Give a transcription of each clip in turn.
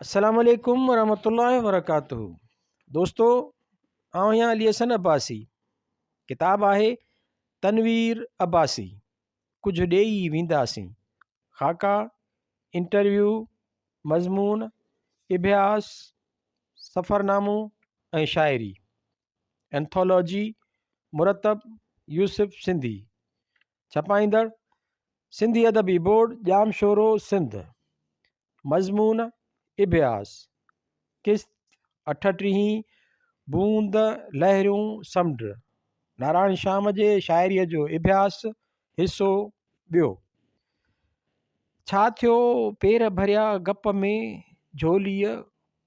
السلام عليڪم ورحمة الله وبرڪاته دوستو آئون آهيان علي حسن عباسي ڪتاب آهي تنوير عباسي ڪجهه ڏيئي وينداسين خاڪا انٽرويو مضمون اڀياس سفرنامو ۽ شاعري اينٿولوجي مرتب يوسف سنڌي ڇپائيندڙ سنڌي ادبي بورڊ ڄامشورو سنڌ مضمون، اڀياس، قسط اٺٽيهين، بوند، لهريون، سمنڊ، نارائڻ شيام جي شاعريء جو اڀياس، حصو ٻيو. ڇا ٿيو پير ڀريا گپ ۾، جهوليء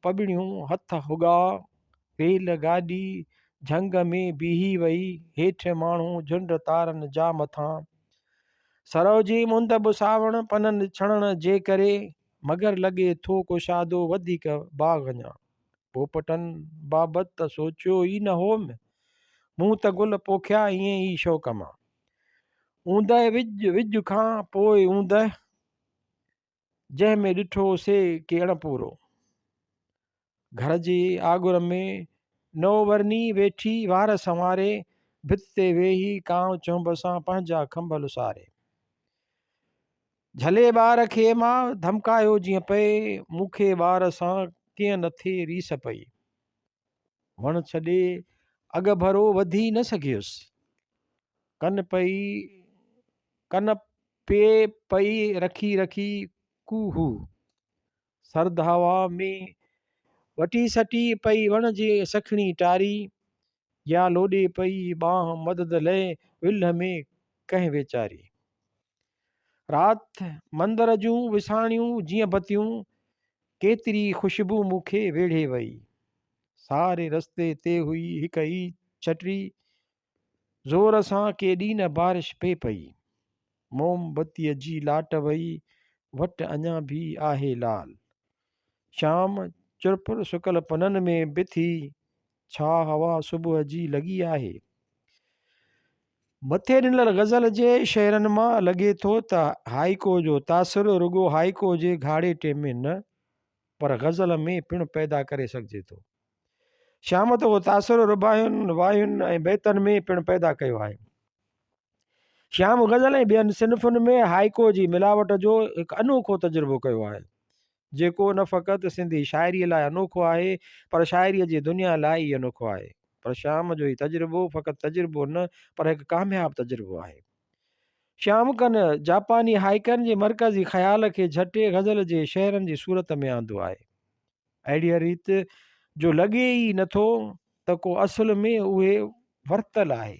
پٻڻيون هٿ هڳاء، ريل گاڏي جهنگ ۾ بيهي وئي، هيٺ ماڻهو جهنڊ تارن جا مٿان. سرء جي مند به سانوڻ پنن ڇڻڻ جي ڪري، مگر لڳي ٿو ڪشادو وڌيڪ باغ اڃا. پوپٽن بابت ته سوچيو ئي نه هوم، مون ته گل پوکيا ائين ئي شوق مان. اوندهه وڄ وڄ کان پوء اوندهه. جنهن ۾ ڏٺو سي ڪي اڻپورو. گهر جي آڳر ۾ نوورني ويٺي وار سنواري، ڀت تي ويهي ڪانء چهنب سان پنهنجا کنڀ لساري. جهلي ٻار کي ماء ڌمڪايو جيئن پئي، مون کي ٻار سان ڪيئن نه ٿي ريس پئي. وڻ ڇڏي اڳڀرو وڌي نه سگهيس. ڪن پئي ڪن پئي پئي رکي رکي ڪوهه. سرد هوا ۾ وٽي سٽي پئي وڻ جي سکڻي ٽاري، يا لوڏي پئي ٻانهن مدد لئه ولهه ۾ ڪنهن ويچاري. رات مندر جون وساڻيون جيئن بتيون، ڪيتري خوشبو مون کي ويڙهي وئي. ساري رستي تي هئي هڪ ئي ڇٽي، زور سان ڪيڏي نه بارش پئي پئي. موم بتيء جي لاٽ وئي، وٽ اڃا به آهي لال. شام چرپر سڪل پنن ۾ به ٿي، ڇا هوا صبح جي لڳي آهي. مٿي ڏنل غزل جي شعرن مان لڳي ٿو ته هائيڪو جو تاثر رڳو هائيڪو جي گهاڙيٽي ۾ نه پر غزل ۾ پڻ پيدا ڪري سگهجي ٿو. شيام ته اهو تاثر رباعين، واين ۽ بيتن ۾ پڻ پيدا ڪيو آهي. شيام غزل ۽ ٻين صنفن ۾ هائيڪو جي ملاوٽ جو هڪ انوکو تجربو ڪيو آهي، جيڪو نه فقط سنڌي شاعريء لاء انوکو آهي، پر شاعريء جي دنيا لاء ئي انوکو آهي. پر شيام جو هي تجربو فقط تجربو نه، پر هڪ ڪامياب تجربو آهي. شيام ڪن جاپاني هائيڪن جي مرڪزي خيال کي جهٽي غزل جي شعرن جي صورت ۾ آندو آهي. اهڙيء ريت جو لڳي ئي نٿو ته ڪو اصل ۾ اهي ورتل آهي.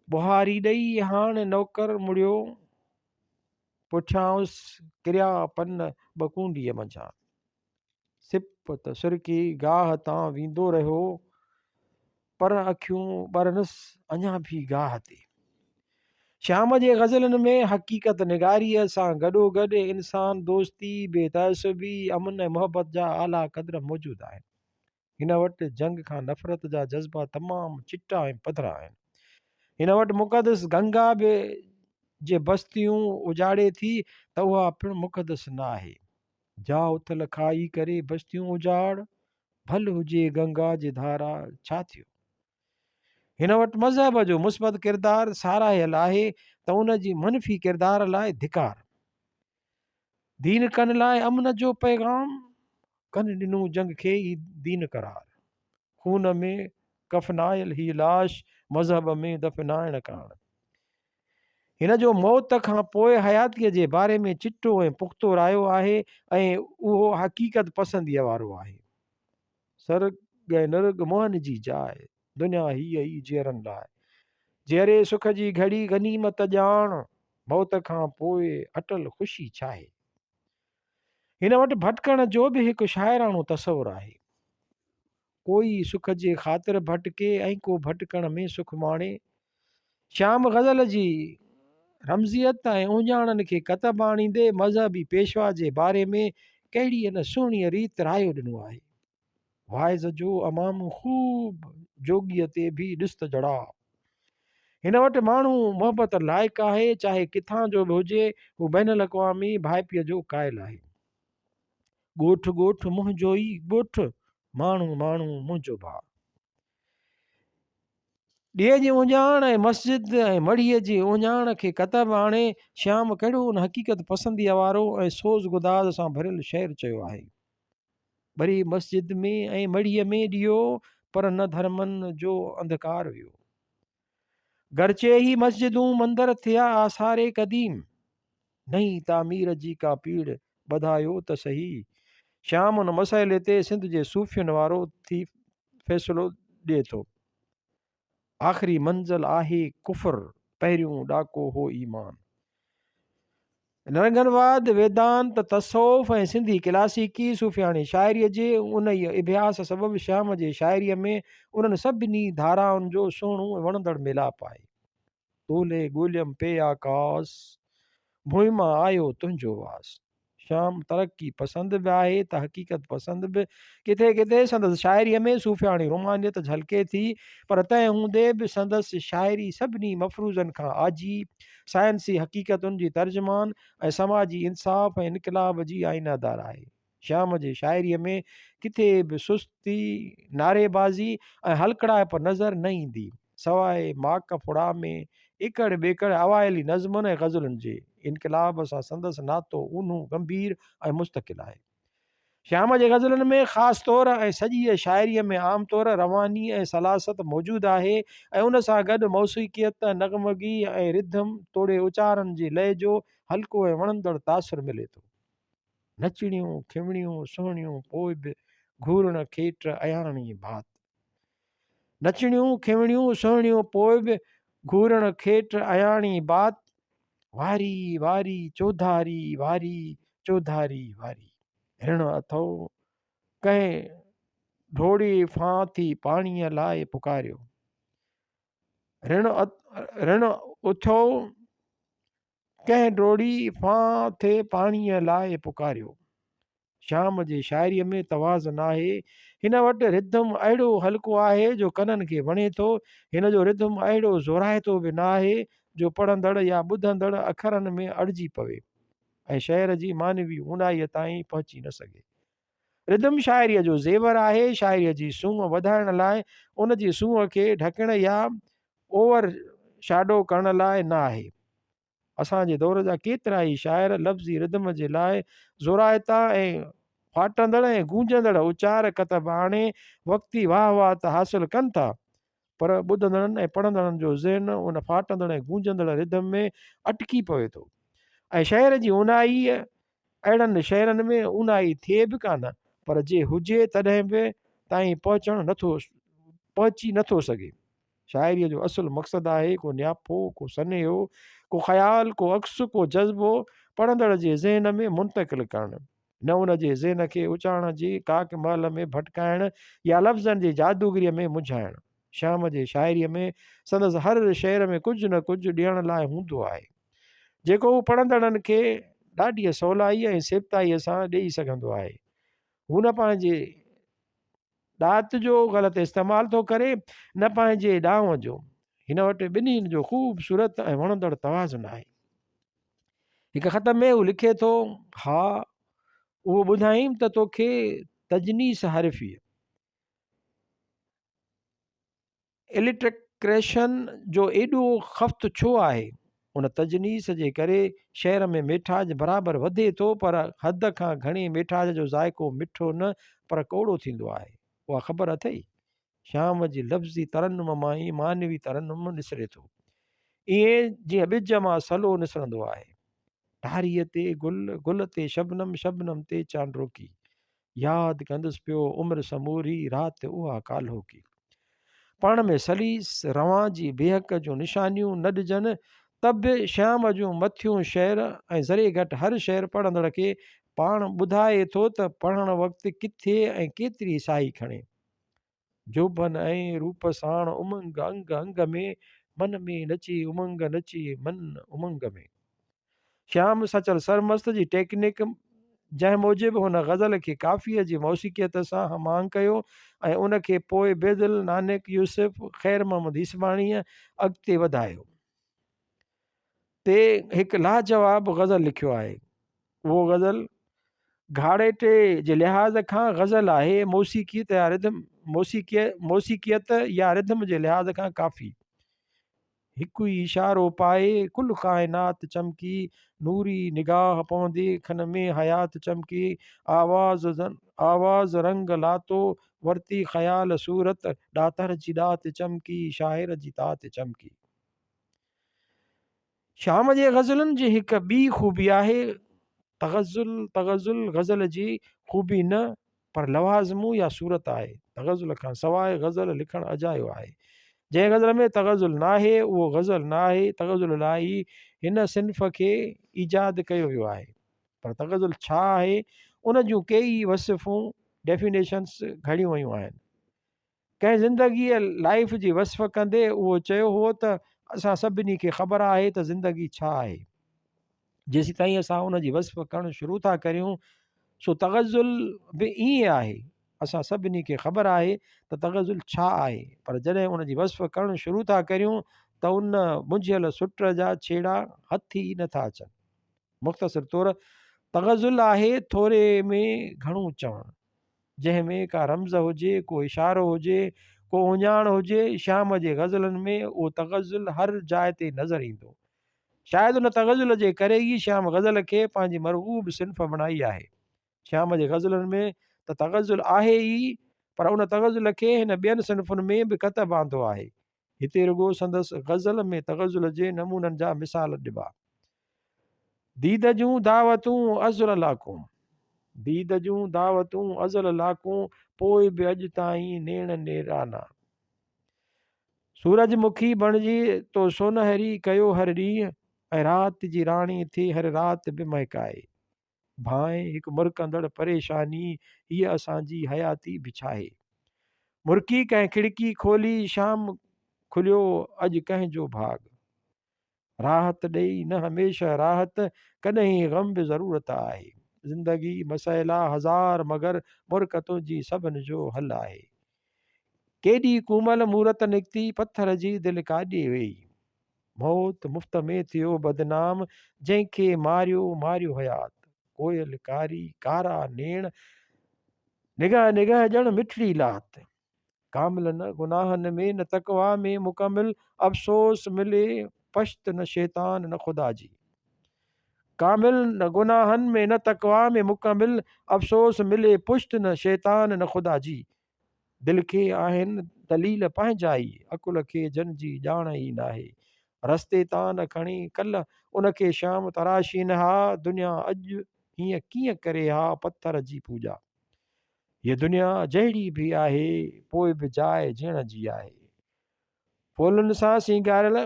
ٻهاري ڏئي هاڻ نوڪر مڙيو، پٺيانئس ڪريا پن ٻڪونڊيء منجهان. سپ ته سرڪي گاهه تان ويندو رهيو، پر اکيون ٻرنس اڃا به گاهه تي. شيام جي غزلن ۾ حقيقت نگاريء سان گڏوگڏ انسان دوستي، بي تعصبي، امن ۽ محبت جا اعليٰ قدر موجود آهن. هن وٽ جنگ کان نفرت جا جذبا تمام چٽا ۽ پڌرا آهن. هن وٽ مقدس گنگا به جي بستيون اجاڙي ٿي ته اها پڻ مقدس نه آهي. جا اٿل کائي ڪري بستيون اجاڙ، ڀل هجي گنگا جي ڌارا، ڇا ٿيو؟ هن وٽ مذهب جو مثبت ڪردار ساراهيل آهي ته ان جي منفي ڪردار لاء ڌڪار. دين ڪن لاء امن جو پيغام، ڪن ڏنو جنگ کي ئي دين قرار. خون ۾ ڪفنايل هي لاش مذهب ۾ دفنائڻ ڪاڻ. هن جو موت کان پوء حياتيء جي باري ۾ چٽو ۽ پختو رايو آهي ۽ اهو حقيقت پسنديء وارو آهي. سرڳ ۽ نرڳ موهن جي جاء، دنيا هيء ئي جيئرن لاء. جيئري سک جي گهڙي غنيمت ڄاڻ، موت کان پوء اٽل خوشي ڇاهي؟ هن وٽ ڀٽڪڻ جو به هڪ شاعراڻو تصور آهي. ڪوئي سک جي خاطر ڀٽڪي ۽ ڪو ڀٽڪڻ ۾ سک ماڻي. شيام غزل جي رمزيت ۽ اهڃاڻن کي ڪتب آڻيندي مذهبي پيشوا جي باري ۾ ڪهڙيء نه سهڻيء ريت رايو ڏنو آهي. واعظ جو امام خوب جوڳيء تي به ڏس ته جڙاء. هن وٽ ماڻهو محبت لائق آهي، چاهي ڪٿان جو به هجي، هو بين الاقوامي ڀائپيء جو قائل آهي. ڳوٺ ڳوٺ منهنجو ئي ڳوٺ، ماڻهو ماڻهو منهنجو ڀاء. ڏيئي جي اهڃاڻ ۽ مسجد ۽ مڙهيء جي اهڃاڻ کي ڪتب آڻي شيام ڪهڙو ان حقيقت پسنديء وارو ۽ سوز گداز سان ڀريل شعر چيو آهي. ٻري مسجد ۾ ۽ مڙهيء ۾ ڏيئو، پر نه ڌرمن جو انڌڪار ويو. گرچه هي مسجدون مندر ٿيا آثار قديم، نئين تعمير جي ڪا پيڙ ٻڌايو ته سهي. شيام ان مسئلي تي سنڌ جي صوفين وارو ٿي فيصلو ڏئي ٿو. آخري منزل آهي ڪفر، پهريون ڏاڪو هو ايمان. نرنگنواد، ويدانت، تصوف ۽ سنڌي ڪلاسيڪي صوفياڻي شاعريء جي انهيء اڀياس سبب شيام جي شاعريء ۾ انهن سڀني ڌارائن جو سهڻو ۽ وڻندڙ ميلاپ آهي. تولي ڳوليم پي آڪاس، ڀونء مان آيو تنهنجو واس. شيام ترقي پسند به آهي ته حقيقت پسند به. ڪٿي ڪٿي سندس شاعريء ۾ صوفياڻي رومانيت جهلڪي ٿي، پر تنهن هوندي به سندس شاعري سڀني مفروضن کان آجي، سائنسي حقيقتن جي ترجمان ۽ سماجي انصاف ۽ انقلاب جي آئينه دار آهي. شيام جي شاعريء ۾ ڪٿي به سستي، نعريبازي ۽ هلڪڙائپ نظر نه ايندي، سواء ماڪ ڦڙا ۾ ايڪڙ ٻيڪڙ اوائلي نظمن ۽ غزلن جي. انقلاب سان سندس ناتو اونهو، گنڀير ۽ مستقل آهي. شيام جي غزلن ۾ خاص طور ۽ سڄيء شاعريء ۾ عام طور رواني ۽ سلاست موجود آهي ۽ ان سان گڏ موسيقيت، نغمگي ۽ رڌم توڙي اچارن جي لئه جو هلڪو ۽ وڻندڙ تاثر ملي ٿو. نچڻيون کيوڻيون سهڻيون پوء به گهورڻ کيٽ اياڻي ڀات. نچڻيون کيوڻيون سهڻيون پوء به گهورڻ کيٽ اياڻي بات. واري واري چوڌاري واري چوڌاري واري. رڻ اٿئو ڪنهن ڍوڙي ڦان ٿي پاڻيء لاء پڪاريو. رڻ رڻ اٿئو ڪنهن ڊوڙي ڦان ٿي پاڻيء لاء پڪاريو. شيام جي شاعريء ۾ توازن آهي. هن وٽ رڌم اهڙو هلڪو آهي جو ڪنن کي وڻي ٿو. هن جو رڌم اهڙو زورائتو به نه آهي جو پڙهندڙ يا ٻڌندڙ اکرن ۾ اڙجي پوي ۽ شعر جي معنوي اونهائيء تائين پهچي نه سگهي. رڌم شاعريء جو زيور آهي. شاعريء جي سونهن وڌائڻ لاء ان جي سونهن کي ڍڪڻ يا اوور شاڊو ڪرڻ لاء نه آهي. اسان جي دور جا ڪيترائي شاعر لفظي رڌم جي لاء زورائتا ۽ ڦاٽندڙ ۽ گونجندڙ اچار ڪتب آڻي وقتي واهه واهه ته حاصل ڪن ٿا پر ٻڌندڙن ۽ پڙهندڙن جو ذهن ان ڦاٽندڙ ۽ گونجندڙ رڌم ۾ اٽڪي پوي ٿو ۽ شعر جي اونهائيء اهڙن شعرن ۾ اونهائي ٿئي به ڪانه پر جي هجي تڏهن به تائين پهچڻ نٿو پهچي نٿو سگهي. شاعريء جو اصل مقصد آهي ڪو نياپو، ڪو سنيهو، ڪو خيال، ڪو عڪس، ڪو جذبو پڙهندڙ جي ذهن ۾ منتقل ڪرڻ، نه ان جي ذهن کي اچارڻ جي ڪاڪ محل ۾ ڀٽڪائڻ يا لفظن جي جادوگريء ۾ منجهائڻ. شيام جي شاعريء ۾ سندس هر شعر ۾ ڪجهه نه ڪجهه ڏيڻ لاء هوندو آهي، جيڪو هو پڙهندڙن کي ڏاڍيء سولائيء ۽ سيبتائيء سان ڏيئي سگهندو آهي. هو نه پنهنجي ڏات جو غلط استعمال ٿو ڪري نه پنهنجي ڏانء جو. هن وٽ ٻنهين جو خوبصورت ۽ وڻندڙ توازن آهي. هڪ خط ۾ هو لکي ٿو، ها، اهو ٻڌائيم ته توکي تجنيس حرفيء، اليٽريڪريشن جو ايڏو خفت ڇو آهي؟ ان تجنيس جي ڪري شعر ۾ ميٺاج برابر وڌي ٿو پر حد کان گهڻي ميٺاج جو ذائقو مٺو نه پر ڪؤڙو ٿيندو آهي. اها خبر اٿئي؟ شيام جي لفظي ترنم مان ئي معنوي ترنم نسري ٿو. ائين جيئن ٻج مان سلو نسرندو آهي. ٽاريء تي گل، گل تي شبنم، شبنم تي چانڊوڪي. ياد ڪندس پيو عمر سموري رات اها ڪالهوڪي. پاڻ ۾ سليس روان جي بيهڪ جون نشانيون نه ڏجن ته به شيام جون مٿيون شعر ۽ ذري گهٽ هر شعر پڙهندڙ کي پاڻ ٻڌائي ٿو ته پڙهڻ وقت ڪٿي ۽ ڪيتري ساهي کڻي. جوڀن ۽ روپ ساڻ امنگ انگ انگ ۾، من ۾ نچي امنگ نچي من امنگ ۾. شيام سچل سرمست جي ٽيڪنڪ جنهن موجب هن غزل کي ڪافيء جي موسيقيت سان هم آهنگ ڪيو ۽ ان کي پوء بيدل، نانڪ يوسف، خير محمد هيسباڻيء اڳتي وڌايو. تي هڪ لاجواب غزل لکيو آهي. اهو غزل. گهاڙيٽي جي لحاظ کان غزل آهي، موسيقيت يا رڌم موسيقيت يا رڌم جي لحاظ کان ڪافي. هڪ ئي اشارو پائي ڪل ڪائنات چمڪي، نوري نگاهه پوندي کن ۾ حيات چمڪي، آواز آواز رنگ لاتو ورتي خيال صورت، ڏاتر جي ڏات چمڪي، شاعر جي تات چمڪي. شام جي غزلن جي هڪ ٻي خوبي آهي تغزل، تغزل غزل جي خوبي نه پر لوازمو يا صورت آهي. تغزل کان سواء غزل لکڻ اجايو آهي. جنهن غزل ۾ تغزل ناهي اهو غزل نه آهي. تغزل لاء ئي هن صنف کي ايجاد ڪيو ويو آهي. پر تغزل ڇا آهي ان جون ڪيئي وصفون، Definitions، گهڙيون ويون آهن. ڪنهن زندگيء، Life، جي وصف ڪندي اهو چيو هئو ته اسان سڀني کي خبر آهي ته زندگي ڇا آهي. جيسيتائين اسان ان جي وصف ڪرڻ شروع ٿا ڪريون، سو تغزل به ائين آهي. اسان سڀني کي خبر آهي ته تغزل ڇا آهي، پر جڏهن ان جي وصف ڪرڻ شروع ٿا ڪريون ته ان منجهيل سٽ جا ڇيڙا هٿ ئي نه ٿا اچن. مختصر طور تغزل آهي ٿوري ۾ گهڻو چوڻ. جنهن ۾ ڪا رمز هجي، ڪو اشارو هجي، ڪو اهڃاڻ هجي، شيام جي غزلن ۾ اهو تغزل هر جاء تي نظر ايندو. شايد ان تغزل جي ڪري ئي شيام غزل کي پنهنجي مرغوب صنف بڻائي آهي. شيام جي غزلن ۾ ته تغزل آهي ئي پر ان تغزل کي هن ٻين صنفن ۾ به ڪتب آندو آهي. هتي رڳو سندس غزل ۾ تغزل جي نمونن جا مثال ڏبا. ديد جون دعوتون ازل لاڪون. ديد جون دعوتون ازل لاڪون، پوء به اڄ تائين نيڻ نيرانا. سورج مکي بڻجي تو سونهري ڪيو هر ڏينهن، ۽ رات جي راڻي ٿي هر رات به مهڪائي. ڀانء هڪ مرڪندڙ پريشاني، هيء اسان جي حياتي به ڇاهي؟ مرڪي ڪنهن کڙڪي کولي، شام کليو اڄ ڪنهن جو ڀاڳ. راحت ڏئي نه هميشه راحت، ڪڏهن غم به ضرورت آهي. زندگي مسئلا هزار مگر مرڪ تنهنجي سڀن جو حل آهي. ڪيڏي ڪومل مورت نڪتي، پٿر جي دل ڪاڏي ويئي. موت مفت ۾ ٿيو بدنام، جنهن کي ماريو ماريو حيات. ڪوئل ڪاري ڪارا نيڻ، نگهه نگهه ڄڻ مٺڙي لات. ڪامل نه گناهن ۾ نه تقويٰ ۾ مڪمل، افسوس ملي پشت نه شيطان نه خدا جي. ڪامل نه گناهن ۾ نه تقويٰ ۾ مڪمل، افسوس ملي پشت نه شيطان نه خدا جي. دل کي آهن دليل پنهنجا ئي، عقل کي جن جي ڄاڻ ئي ناهي. رستي تان نه کڻي ڪل ان کي شيام تراشين ها، دنيا اڄ هيئن ڪيئن ڪري ها پٿر جي پوڄا. هيء دنيا جهڙي به آهي، پوء به جاء جيئڻ جي آهي. ڦولن سان سينگاريل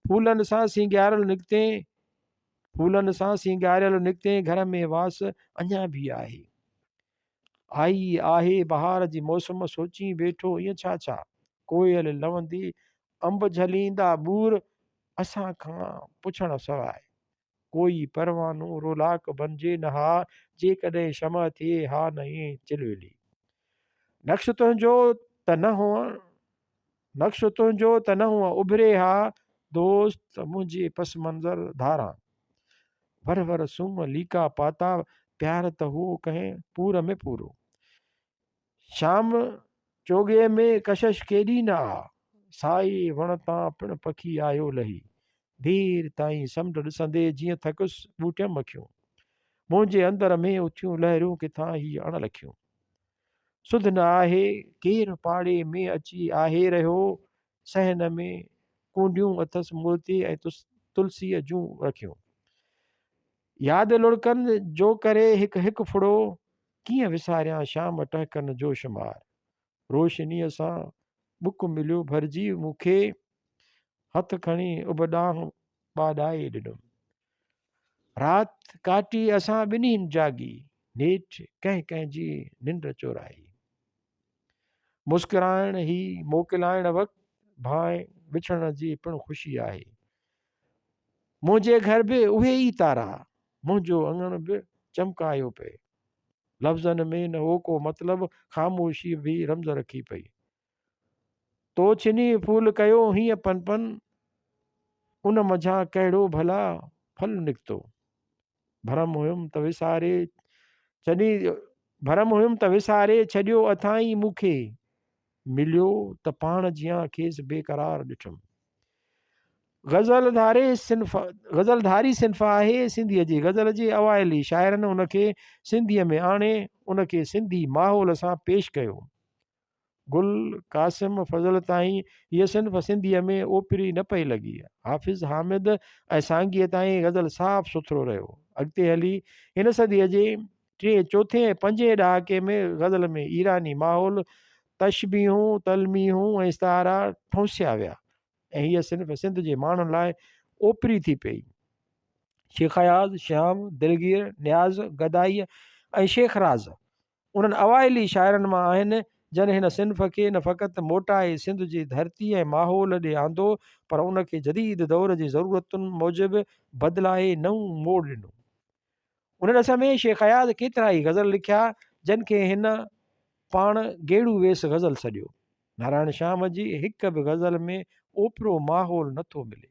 ڦولن سان سينگاريل نڪتين ڦولن سان سينگاريل نڪتين گهر ۾ واس اڃا به آهي. آئي آهي بهار جي موسم سوچين ويٺو ائين ڇا ڇا ڪوئل لوندي انب جهليندا ٻور اسان کان پڇڻ سواء ڪوئي پروانو رولاڪ بنجي نه ها جيڪڏهن شمع ٿئي ها نه ائين چلولي نقش تنهنجو ته نه هئڻ نقش تنهنجو ته نه هئن اڀري ها دوست منهنجي پس منظر ڌاران ور ور سوم ليڪا پاتا پيار ته هو ڪنهن پور ۾ پورو شام چوڳي ۾ ڪشش ڪيڏي نه آ سائي وڻ تان پڻ پکي آيو لهي دير تائين سمنڊ ڏسندي جيئن ٿڪس ٻوٽيم اکيون منهنجي اندر ۾ اٿيون لهريون ڪٿان هي اڻ لکيون سڌ نه آهي ڪير پاڙي ۾ اچي آهي رهيو صحن ۾ ڪونڊيون اٿس مورتي ۽ تلسيء جون رکيون ياد لڙڪن جو ڪري هڪ هڪ ڦڙو ڪيئن وساريان شام ٽهڪن جو شمار روشنيء سان ٻڪ مليو ڀرجي مون کي هٿ کڻي اڀ ڏانهن ٻاڏائي ڏنم رات ڪاٽي اسان ٻنهين جاڳي، نيٺ ڪنهن ڪنهن جي ننڊ چورائي. مسڪرائڻ هي موڪلائڻ وقت ڀانء وڇڙڻ جي پڻ خوشي آهي. منهنجي گهر به اهي ئي تارا، منهنجو اڱڻ به چمڪايو پئي. لفظن ۾ نه هو ڪو مطلب، خاموشي به رمز رکي پئي. تو ڇني ڦول ڪيو هيئن پن پن، ان منجهان ڪهڙو ڀلا ڦل نڪتو. ڀرم هيم ته وساري ڇڏي ڀرم هيم ته وساري ڇڏيو اٿائين مون کي. مليو ته پاڻ جيان کيس بي قرار ڏٺم. غزل ڌاري صنف غزل ڌاري صنف آهي. سنڌيء جي غزل جي اوائلي شاعرن ان کي سنڌيء ۾ آڻي ان کي سنڌي ماحول سان پيش ڪيو. گل، قاسم، فضل تائين هيء صنف سنڌيء ۾ اوپري نه پئي لڳي. حافظ حامد ۽ سانگيء تائين غزل صاف سٿرو رهيو. اڳتي هلي هن صديء جي ٽئين، چوٿين ۽ پنجين ڏهاڪي ۾ غزل ۾ ايراني ماحول، تشبيهون، تلميحون ۽ استعارا ٺونسيا ويا ۽ هيء صنف سنڌ جي ماڻهن لاء اوپري ٿي پئي. شيخ اياز، شيام، دلگير، نياز، گدائيء ۽ شيخ راز انهن اوائلي شاعرن مان آهن، جن هن صنف کي نه فقط موٽائي سنڌ جي ڌرتي ۽ ماحول ڏي آندو، پر ان کي جديد دور جي ضرورتن موجب بدلائي نئون موڙ ڏنو. ان ڏس ۾ شيخ اياز ڪيترائي غزل لکيا، جن کي هن پاڻ گيڙو ويس غزل سڏيو. نارائڻ شيام جي هڪ به غزل ۾ اوپرو ماحول نه ٿو ملي.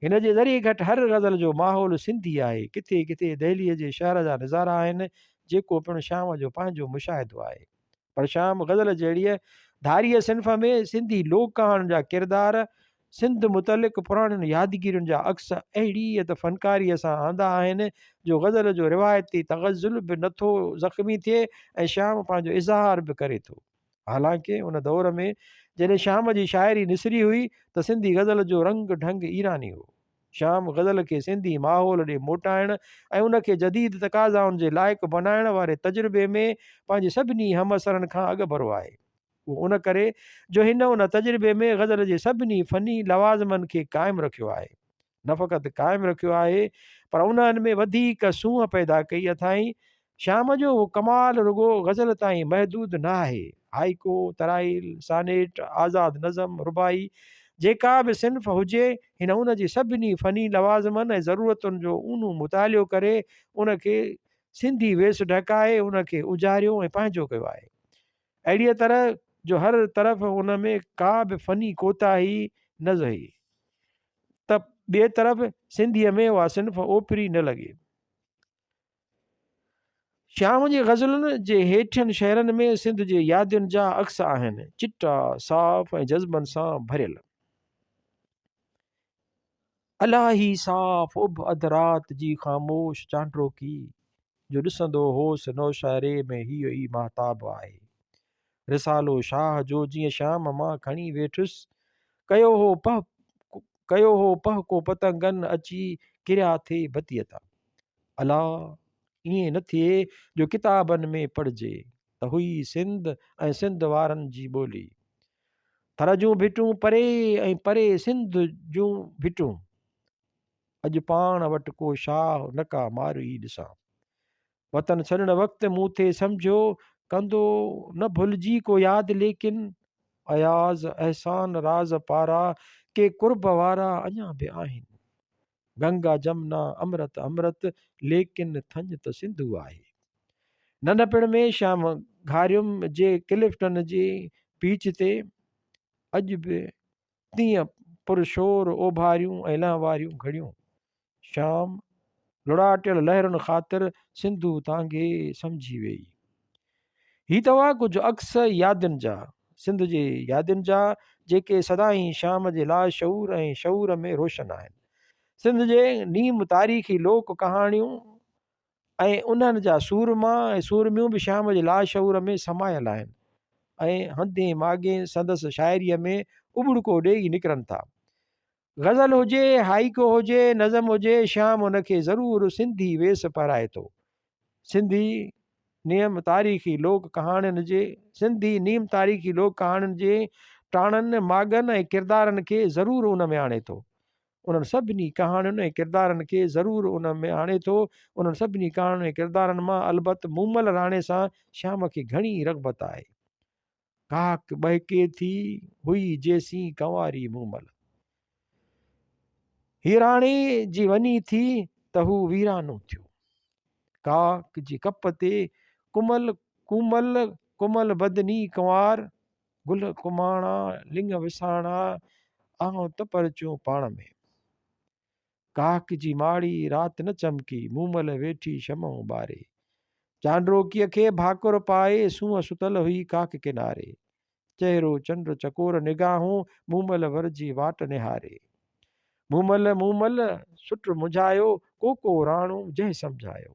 هن جي ذري گهٽ هر غزل جو ماحول سنڌي آهي. ڪٿي ڪٿي دهليء جي شهر جا نظارا آهن، جيڪو پڻ شيام جو پنهنجو مشاهدو آهي. پر شيام غزل جهڙيء ڌاريء صنف ۾ سنڌي لوڪ ڪهاڻين جا ڪردار، سنڌ متعلق پراڻين يادگيرين جا عڪس اهڙيء ته فنڪاريء سان آندا آهن، جو غزل جو روايتي تغزل به نه ٿو زخمي ٿئي ۽ شيام پنهنجو اظهار به ڪري ٿو. حالانڪه ان دور ۾ جڏهن شيام جي شاعري نسري هئي ته سنڌي غزل جو رنگ ڍنگ ايراني هو. شيام غزل کي سنڌي ماحول ڏي موٽائڻ ۽ ان کي جديد تقاضائن جي لائق بنائڻ واري تجربي ۾ پنهنجي سڀني همعصرن کان اڳڀرو آهي. اهو ان ڪري جو هن ان تجربي ۾ غزل جي سڀني فني لوازمن کي قائم رکيو آهي. نه فقط قائم رکيو آهي پر انهن ۾ وڌيڪ سونهن پيدا ڪئي اٿائين. شيام جو اهو ڪمال رڳو غزل تائين محدود نه آهي. هائيڪو، ترائيل، سانيٽ، آزاد نظم، رباعي جيڪا به صنف هجي هن ان جي سڀني فني لوازمن ۽ ضرورتن جو اونهون مطالعو ڪري ان کي سنڌي ويس ڍڪائي ان کي اجاريو ۽ پنهنجو ڪيو آهي. اهڙيء طرح جو هر طرف ان ۾ ڪا به فني ڪوتاهي نه رهي ته ٻئي طرف سنڌيء ۾ اها صنف اوپري نه لڳي. شيام جي غزلن جي هيٺين شعرن ۾ سنڌ جي يادين جا عڪس آهن، چٽا، صاف ۽ جذبن سان ڀريل. الاهي صاف اڀ اڌ رات جي خاموش چانڊروڪي جو ڏسندو هوس نوشهري ۾ هيء ئي ماهتاب آهي. رسالو شاهه جو جيئن شام مان کڻي ويٺس، ڪيو هو پهه ڪيو هو پهڪو پتنگن اچي ڪريا ٿي بتيء تان. الا! ائين نه ٿئي جو ڪتابن ۾ پڙهجي ته هئي سنڌ ۽ سنڌ وارن جي ٻولي. ٿر جون ڀٽون پري ۽ پري سنڌ جون ڀٽون. اڄ پاڻ وٽ ڪو شاهه نه ڪا ماروي ڏسان. وطن ڇڏڻ وقت مون ٿي سمجهيو، ڪندو نه ڀلجي ڪو ياد ليڪن اياز احسان راز پارا ڪي قرب وارا اڃا به آهن. گنگا جمنا امرت امرت ليڪن ٿڃ ته سنڌو آهي. ننڍپڻ ۾ شام گهاريم جي ڪلفٽن جي بيچ تي اڄ به تيئن پرشور اوڀاريون ۽ لهواريون گهڙيون. شام لڙاٽيل لهرن خاطر سنڌو تانگهي سمجهي ويئي. هي ته هئا ڪجهه عڪس يادن جا، سنڌ جي يادن جا، جيڪي سدائين شام جي لاشعور ۽ شعور ۾ روشن آهن. سنڌ جي نيم تاريخي لوڪ ڪهاڻيون ۽ انهن جا سورما ۽ سورميون به شيام جي لاشعور ۾ سمايل آهن ۽ هنڌين ماڳين سندس شاعريء ۾ اٻڙڪو ڏيئي نڪرن ٿا. غزل هجي، هائيڪو هجي، نظم هجي، شيام ان کي ضرور سنڌي ويس پهرائي ٿو. سنڌي نيم تاريخي لوڪ ڪهاڻين جي سنڌي نيم تاريخي لوڪ ڪهاڻين جي ٽاڻن، ماڳن ۽ ڪردارن کي ضرور ان ۾ آڻي ٿو. انهن سڀني ڪهاڻين ۽ ڪردارن کي ضرور ان ۾ آڻي ٿو. انهن سڀني ڪهاڻين ۽ ڪردارن مان البت مومل راڻي سان شيام کي گهڻي رغبت آهي. ڪاڪ ٻهڪي ٿي هئي جيسين ڪنواري مومل. هيء راڻي جي وڃي ٿي ته هو ويرانو ٿيو. ڪاڪ جي ڪپ تي ڪمل ڪومل ڪومل بدني ڪنوار گل ڪماڻا، لڱ وساڻا، آئون ته پرچون پاڻ ۾. ڪاڪ جي ماڙي رات نه چمڪي، مومل ويٺي شمعون ٻاري. چانڊروڪيء کي ڀاڪر پائي، سونهن ستل هئي ڪاڪ ڪناري. چهرو چنڊ چڪور نگاهون، مومل ور جي واٽ نهاري. مومل مومل سٽ منجهايو، ڪو ڪو راڻو جنهن سمجهايو.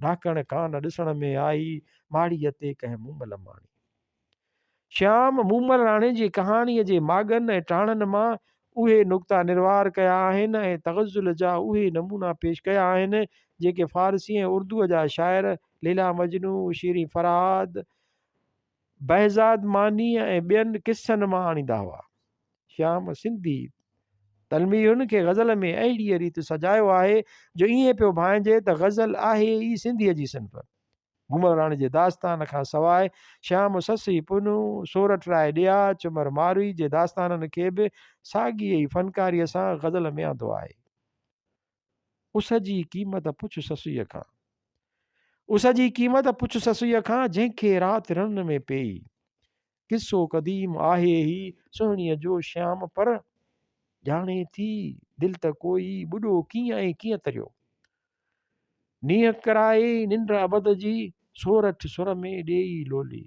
ڏاڪڻ ڪانه ڏسڻ ۾ آئي، ماڙيء تي ڪنهن مومل ماڻي. شيام مومل راڻي جي ڪهاڻيء جي ماڳن ۽ ٽاڻن مان اهي نقطا نروار ڪيا آهن ۽ تغزل جا اهي نمونا پيش ڪيا آهن، جيڪي فارسي ۽ اردوء جا شاعر ليليٰ مجنون، شيرين فرهاد، بهزاد مانيء ۽ ٻين قصن مان آڻيندا هئا. شيام سنڌي تلميحن کي غزل ۾ اهڙيء ريت سجايو آهي جو ائين پيو ڀانئجي ته غزل آهي ئي سنڌيء جي صنف. گهمر راڻي جي داستان کان سواء شيام سسئي پنهون، سورٺ راء ڏياچ، عمر ماروي جي داستانن کي به ساڳيء ئي فنڪاريء سان غزل ۾ آندو آهي. اس جي قيمت پڇ سسئيء کان. اس جي قيمت پڇ سسئيء کان، جنهن کي رات رڻ ۾ پيئي. قصو قديم آهي هي سهڻيء جو شيام پر ڄاڻي ٿي دل ته ڪوئي ٻڏو ڪيئن ۽ ڪيئن تريو. نينهن ڪرائي ننڊ ابد جي، سورٺ سر ۾ ڏيئي لولي.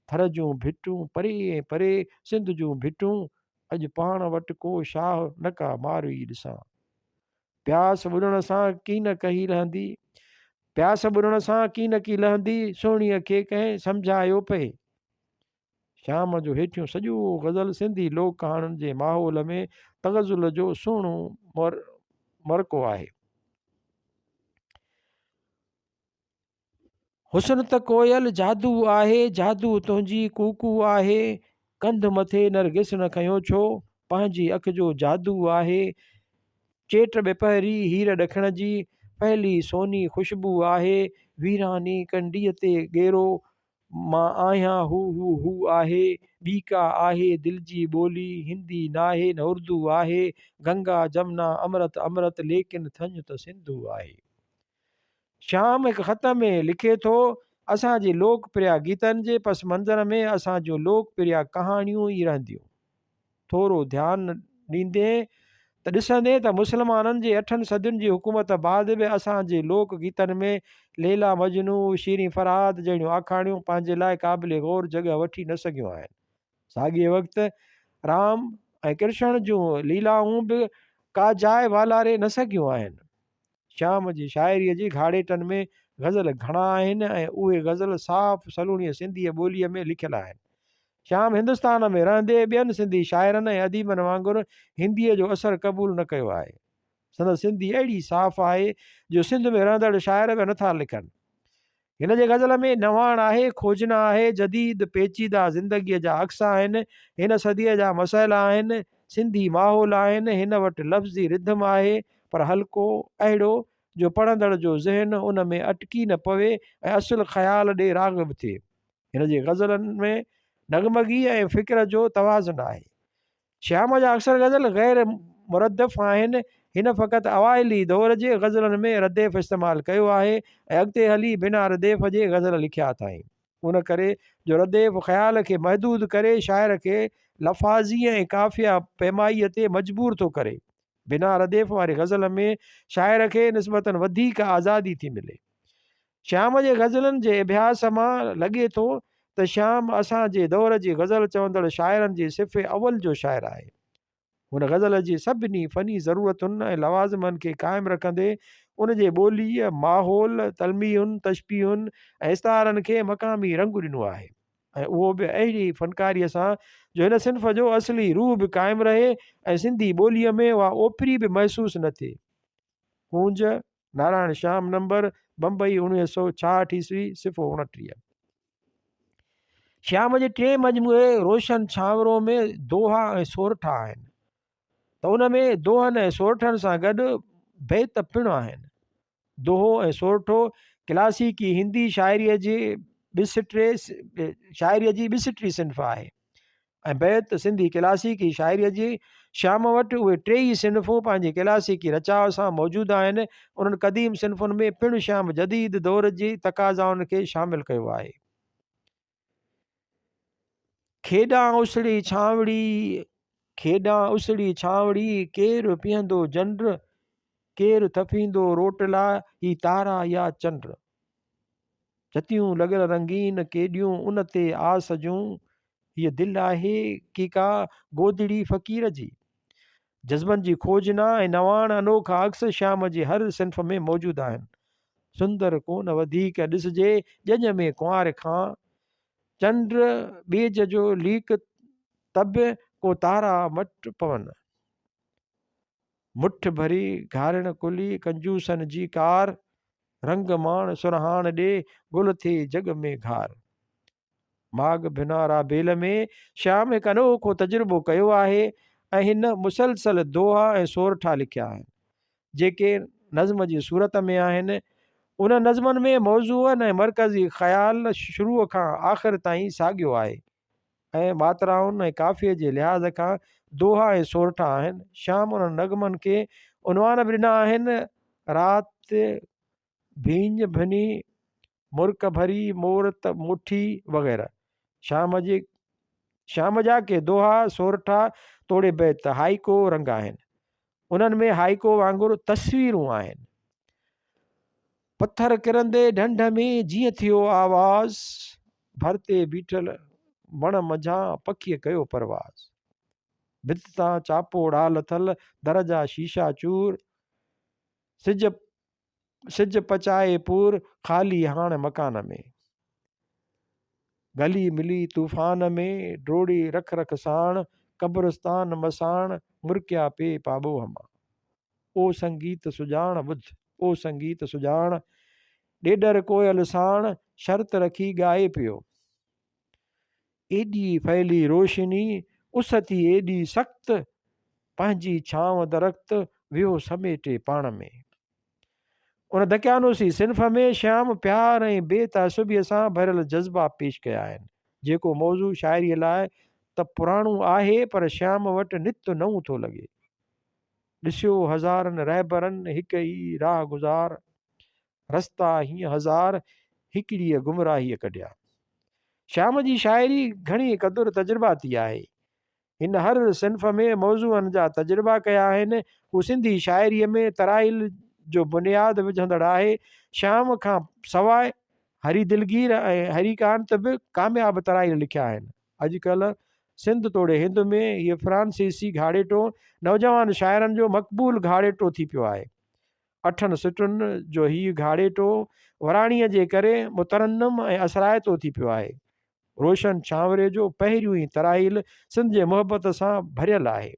ٿر جون ڀٽون پري ۽ پري، سنڌ جون ڀٽون، اڄ پاڻ وٽ ڪو شاهه نه ڪا ماروي ڏسان. پياس ٻڏڻ سان ڪين ڪهي لهندي، پياس ٻڏڻ سان ڪين ڪي لهندي، سهڻيء کي ڪنهن سمجهايو پئي. شام جو هيٺيون سڄو غزل سنڌي لوڪ ڪهاڻين جي ماحول ۾ تغزل جو سهڻو مرقعو آهي. حسن ته ڪوئل جادو آهي، جادو تنهنجي ڪوڪو آهي، ڪنڌ مٿي نرگس نه کنيو ڇو، پنهنجي اک جو جادو آهي، چيٽ ٻپهري هير ڏکڻ جي، ڦهلي سوني خوشبو آهي، ويراني ڪنڊيء تي ڳيرو، مان آهيان هو هو هو آهي، ٻي ڪا آهي دل جي ٻولي، هندي ناهي نه اردو آهي، گنگا جمنا امرت امرت، ليڪن ٿڃ ته سنڌو آهي. شيام هڪ خط ۾ لکي ٿو، اسان جي لوڪ پريا گيتن جي پس منظر ۾ اسان جون لوڪ پريا ڪهاڻيون ئي رهنديون. ٿورو ڌيان ڏيندين ته ڏسندين ته مسلمانن جي اٺن صدين جي حڪومت بعد به اسان جي لوڪ گيتن ۾ ليليٰ مجنون، شيرين فرهاد جهڙيون آکاڻيون پنهنجي لاء قابل غور جڳهه وٺي نه سگهيون آهن. ساڳئي وقت رام ۽ ڪرشڻ جون ليلائون به ڪا جاء والاري نه سگهيون آهن. شيام جي شاعريء جي گهاڙيٽن ۾ غزل گهڻا آهن ۽ اهي غزل صاف سلوڻيء سنڌيء ٻوليء ۾ لکيل آهن. شيام هندستان ۾ رهندي ٻين سنڌي شاعرن ۽ اديبن وانگر هنديء جو اثر قبول نه ڪيو آهي. سندس سنڌي اهڙي صاف آهي جو سنڌ ۾ رهندڙ شاعر به نٿا لکن. هن جي غزل ۾ نواڻ آهي، کوجنا آهي، جديد پيچيده زندگيء جا عڪس آهن، هن صديء جا مسئلا آهن، سنڌي ماحول آهن، هن وٽ لفظي رڌم آهي، پر هلڪو، اهڙو جو پڙهندڙ جو ذهن ان ۾ اٽڪي نه پوي ۽ اصل خيال ڏي راغب ٿئي. هن جي غزلن ۾ نغمگي ۽ فڪر جو توازن آهي. شيام جا اڪثر غزل غير مردف آهن. هن فقط اوائلي دور جي غزلن ۾ رديف استعمال ڪيو آهي ۽ اڳتي هلي بنا رديف جي غزل لکيا اٿائين. ان ڪري جو رديف خيال کي محدود ڪري شاعر کي لفاظيء ۽ قافيه پيمائيء تي مجبور ٿو ڪري. بنا رديف واري غزل ۾ شاعر کي نسبتاً وڌيڪ آزادي ٿي ملي. شيام جي غزلن جي اڀياس مان لڳي ٿو ته شيام اسان جي دور جي غزل چوندڙ شاعرن جي صف اول جو شاعر آهي. هن غزل جي سڀني فني ضرورتن ۽ لوازمن کي قائم رکندي ان جي ٻوليء، ماحول، تلميحن، تشبيهن ۽ استعارن کي مقامي رنگ ڏنو آهي ۽ اهو به اهڙي فنڪاريء سان جو هن صنف جو اصلي روح به قائم رهي ۽ سنڌي ٻوليء ۾ اها اوپري به محسوس نه ٿئي. ڪونج، نارائڻ شيام نمبر، بمبئي 1966 عيسوي، صفحو 29. شيام جي ٽئين مجموعي روشن ڇانورو ۾ دوها ۽ سورٺا آهن ته ان ۾ دوهن ۽ سورٺن سان گڏ بيت پڻ آهن. دوهو ۽ سورٺو ڪلاسيڪي هندي شاعريء جي ٻه شاعريء جي ٻه صنف آهي. ۽ بيت سنڌي ڪلاسيڪي شاعريء جي شيام وٽ اهي ٽيئي صنفون پنهنجي ڪلاسيڪي رچاء سان موجود آهن. انهن قديم صنفن ۾ پڻ شيام جديد دور جي تقاضائن کي شامل ڪيو آهي. کيڏان اسڙي ڇانوڙي، کيڏان اسڙي ڇانوڙي، ڪير پيهندو جنڊ، ڪير ٿڦيندو روٽلا، هي تارا يا چنڊ. جتيون لڳل رنگين ڪيڏيون ان تي آس جون، هيء دل آهي ڪي ڪا گودڙي فقير جي. جذبن جي کوجنا ۽ نواڻ انوکا عڪس شيام جي هر صنف ۾ موجود آهن. سندر ڪونه وڌيڪ ڏسجي ڄڃ ۾ ڪنوار کان، چنڊ ٻيج جو ليڪ ته به ڪو تارا مٽ پون. مٺ ڀري گهارڻ ڪلي ڪنجوسن جي ڪار، رنگ ماڻ سرهاڻ ڏي گل ٿئي جڳ ۾ گهار. ماڳ ڀنا رابيل ۾ شيام هڪ انوکو تجربو ڪيو آهي ۽ هن مسلسل دوها ۽ سورٺا لکيا آهن، جيڪي نظم جي صورت ۾ آهن. انهن نظمن ۾ موضوعن ۽ مرڪزي خيال شروع کان آخر تائين ساڳيو آهي. ۽ ماترائن ۽ قافيي جي لحاظ کان دوها ۽ سورٺا آهن. شيام انهن نغمن کي عنوان به ڏنا آهن، رات ڀيڃ ڀني، مرڪ ڀري، مور ته مٺي وغيره. شيام جي شيام جا ڪي دوها، سورٺا توڙي بيت هائيڪو رنگ آهن. انهن ۾ هائيڪو وانگر تصويرون آهن. پٿر ڪرندي ڍنڍ ۾ جيئن ٿيو آواز، ڀر تي بيٺل وڻ منجهان پکيء ڪيو پرواز. ڀت تان چاپو ڙا لٿل، در جا شيشا چور، سج سج پچائي پور، خالي هاڻ مڪان ۾. گلي ملي طوفان ۾، ڊوڙي رک رک ساڻ، قبرستان مساڻ، مرڪيا پي پاٻوهه مان. او سنگيت سڄاڻ ٻڌ، او سنگيت سڄاڻ، ڏيڏر ڪوئل ساڻ، شرط رکي ڳائي پيو. ايڏي ڦهلي روشني، اس ٿي ايڏي سخت، پنهنجي ڇانو درخت، ويو سميٽي پاڻ ۾. ان دقيانوسي صنف ۾ شيام پيار ۽ بي تعصبيء سان ڀريل جذبا پيش ڪيا آهن، جيڪو موضوع شاعريء لاء ته پراڻو آهي پر شيام وٽ نت نئون ٿو لڳي. ڏسيو هزارن رهبرن هڪ ئي راهه گذار، رستا هيئن هزار هڪڙيء گمراهيء ڪڍيا. شيام جي شاعري گهڻي قدر تجرباتي آهي. هن هر صنف ۾ موضوعن جا تجربا ڪيا آهن. هو سنڌي شاعريء ۾ ترائيل جو بنياد وجهندڙ آهي. شيام کان سواء هري دلگير ۽ هريڪانت به ڪامياب ترائيل لکيا آهن. اڄڪلهه سنڌ توڙي هند ۾ هيء فرانسيسي گهاڙيٽو نوجوان شاعرن جو مقبول گهاڙيٽو ٿي پيو آهي. اٺن سٽن جو هيء گهاڙيٽو وراڻيء جي ڪري مترنم ۽ اثرائتو ٿي پيو آهي. روشن ڇانوري جو پهريون ئي ترائيل سنڌ جي محبت سان ڀريل آهي.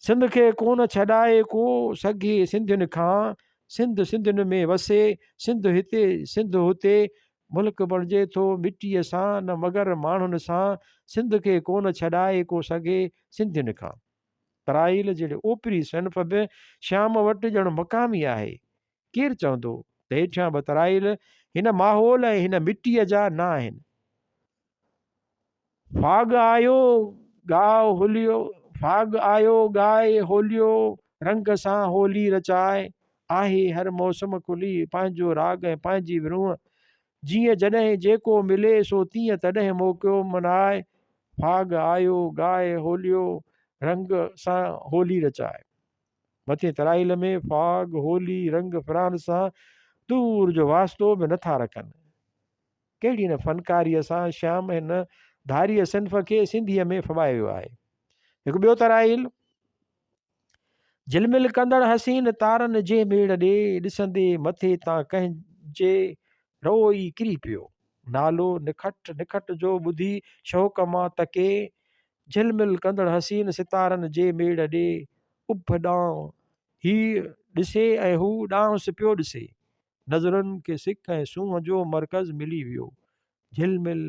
سنڌ کي ڪونه ڇڏائي ڪو سگهي سنڌين کان، سنڌ سنڌين ۾ وسي، سنڌ هتي سنڌ هتي، ملڪ بڻجي ٿو مٽيء سان نه مگر ماڻهن سان، سنڌ کي ڪونه ڇڏائي ڪو سگهي سنڌين کان. ترائيل جهڙي اوپري صنف به شيام وٽ ڄڻ مقامي آهي. ڪير چوندو ته هيٺيان به ترائيل هن ماحول ۽ هن مٽيء جا نه آهن. ڦاڳ آيو ڳاء هوليو، ڦاڳ آيو ڳاء هوليو، رنگ سان هولي رچاء، آهي هر موسم کلي، پنهنجو راڳ ۽ پنهنجي ورونهه، جيئن جڏهن جيڪو ملي، سو تيئن تڏهن موقعو مناء، ڦاڳ آيو ڳاء هوليو، رنگ سان هولي رچاء. مٿين ترائيل ۾ ڦاڳ، هولي، رنگ فران سان دور جو واسطو به نٿا رکن. ڪهڙي نه فنڪاريء سان شيام هن ڌاريء صنف کي سنڌيء ۾ ڦٻايو آهي. هڪ ٻيو ترائيل، جهلمل ڪندڙ حسين تارن جي ميڙ ڏي ڏسندي مٿي تان ڪنهن جي رئو ئي ڪري پيو. نالو نکٽ نکٽ جو ٻڌي شوق مان تڪي، جهلمل ڪندڙ حسين ستارن جي ميڙ ڏي اڀ ڏانهن هي ڏسي ۽ هو ڏانهس پيو ڏسي. نظرن کي سک ۽ سونهن جو مرڪز ملي ويو. جهلمل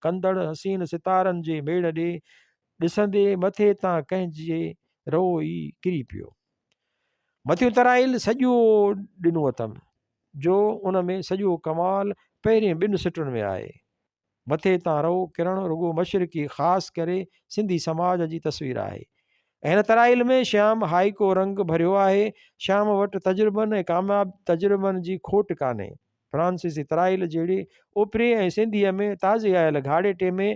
ڪندڙ حسين ستارن جي ميڙ ڏي ڏسندي مٿي تان ڪنهن جي رئو ئي ڪري پيو. مٿيون ترائيل سڄو ڏنو اٿم، جو ان ۾ سڄو ڪمال پهرين ٻن سٽن ۾ آهي. مٿي تان رئو ڪرڻ رڳو مشرقي خاص ڪري سنڌي سماج جي تصوير آهي ۽ هن ترائيل ۾ شيام هائيڪو رنگ ڀريو آهي. شيام وٽ تجربن ۽ ڪامياب تجربن جي کوٽ ڪانهي. فرانسيسي ترائيل جهڙي اوپري ۽ سنڌيء ۾ تازي آيل گهاڙيٽي ۾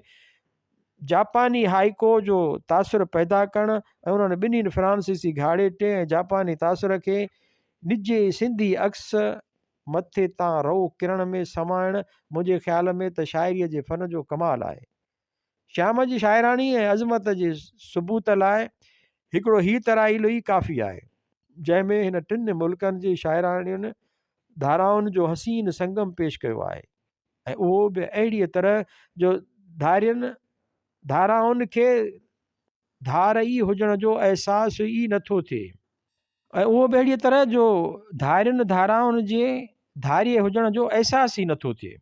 جاپاني هائيڪو جو تاثر پيدا ڪرڻ ۽ انهن ٻنهين فرانسيسي گهاڙيٽي ۽ جاپاني تاثر کي نجي سنڌي عڪس مٿي تان رئو ڪرڻ ۾ سمائڻ منهنجي خيال ۾ ته شاعريء جي فن جو ڪمال آهي. شيام جي شاعراڻي ۽ عظمت جي ثبوت لاء هڪڙو هي ترائيل ئي ڪافي آهي، جنهن ۾ هن ٽن ملڪن جي شاعراڻين ڌارائن جو حسين سنگم پيش ڪيو آهي ۽ اهو به اهڙيء طرح جو ڌارين ڌارائن کي ڌار ئي هجڻ جو احساس ئي نٿو ٿئي. ۽ اهو به اهڙيء طرح جو ڌارين ڌارائن جي ڌاريي هجڻ جو احساس ئي نٿو ٿئي.